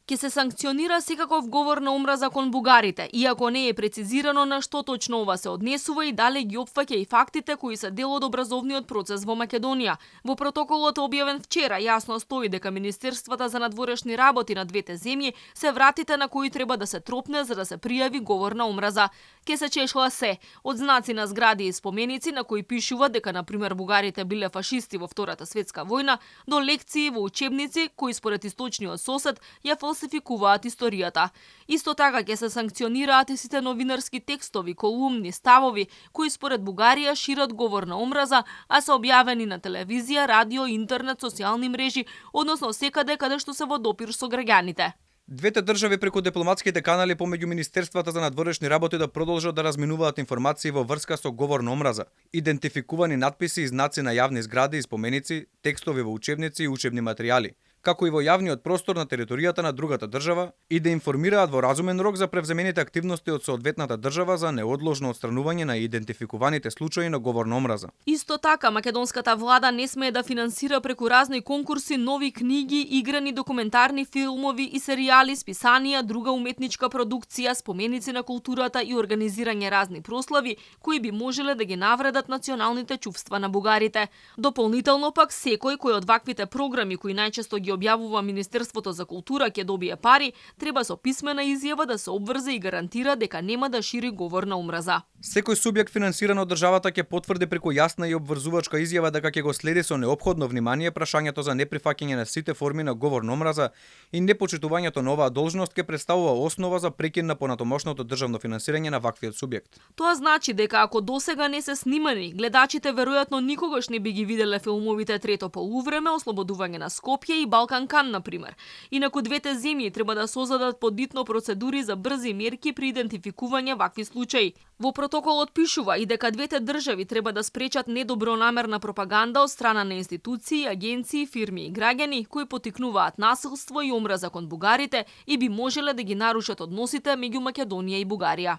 Ке се санкционира секаков говор на омраза кон бугарите, иако не е прецизирано на што точно ова се однесува и дали ги опфаќа и фактите кои се дел од образовниот процес во Македонија. Во протоколот објавен вчера јасно стои дека министерствата за надворешни работи на двете земји се вратите на кои треба да се тропне за да се пријави говор на омраза. Ке се чешла се, од знаци на згради и споменици на кои пишува дека на пример бугарите биле фашисти во Втората светска војна, до лекции во учебници кои според источниот сосед ја фалсификуваат историјата. Исто така ќе се санкционираат и сите новинарски текстови, колумни, ставови кои според Бугарија шират говор на омраза, а се објавени на телевизија, радио, интернет, социјални мрежи, односно секаде каде што се во допир со граѓаните. Двете држави преку дипломатските канали помеѓу министерствата за надворешни работи да продолжат да разменуваат информации во врска со говор на омраза, идентификувани надписи и знаци на јавни згради и споменици, текстови во учебници и учебни материјали, како и во јавниот простор на територијата на другата држава и да информираат во разумен рок за превземените активности од соодветната држава за неодложно отстранување на идентификуваните случаи на говор на омраза. Исто така, македонската влада не смее да финансира преку разни конкурси нови книги, играни документарни филмови и серијали, списанија, друга уметничка продукција, споменици на културата и организирање разни прослави кои би можеле да ги навредат националните чувства на бугарите. Дополнително пак секој кој од ваквите програми кои најчесто ги објавува Министерството за култура ќе добие пари, треба со писмена изјава да се обврзе и гарантира дека нема да шири говор на омраза. Секој субјект финансиран од државата ќе потврди преку јасна и обврзувачка изјава дека ќе го следи со неопходно внимание прашањето за неприфаќање на сите форми на говор на омраза и непочитувањето на оваа должност ќе представува основа за прекин на понатомошното државно финансирање на ваквиот субјект. Тоа значи дека ако досега не се снимани, гледачите веројатно никогаш не би ги виделе филмовите Трето полувреме, Ослободување на Скопје и Балкан Кан, например. Инаку двете земји треба да создадат подбитно процедури за брзи мерки при идентификување вакви случаи. Во протоколот пишува и дека двете држави треба да спречат недобронамерна пропаганда од страна на институции, агенции, фирми и граѓани кои потикнуваат насилство и омраза кон бугарите и би можеле да ги нарушат односите меѓу Македонија и Бугарија.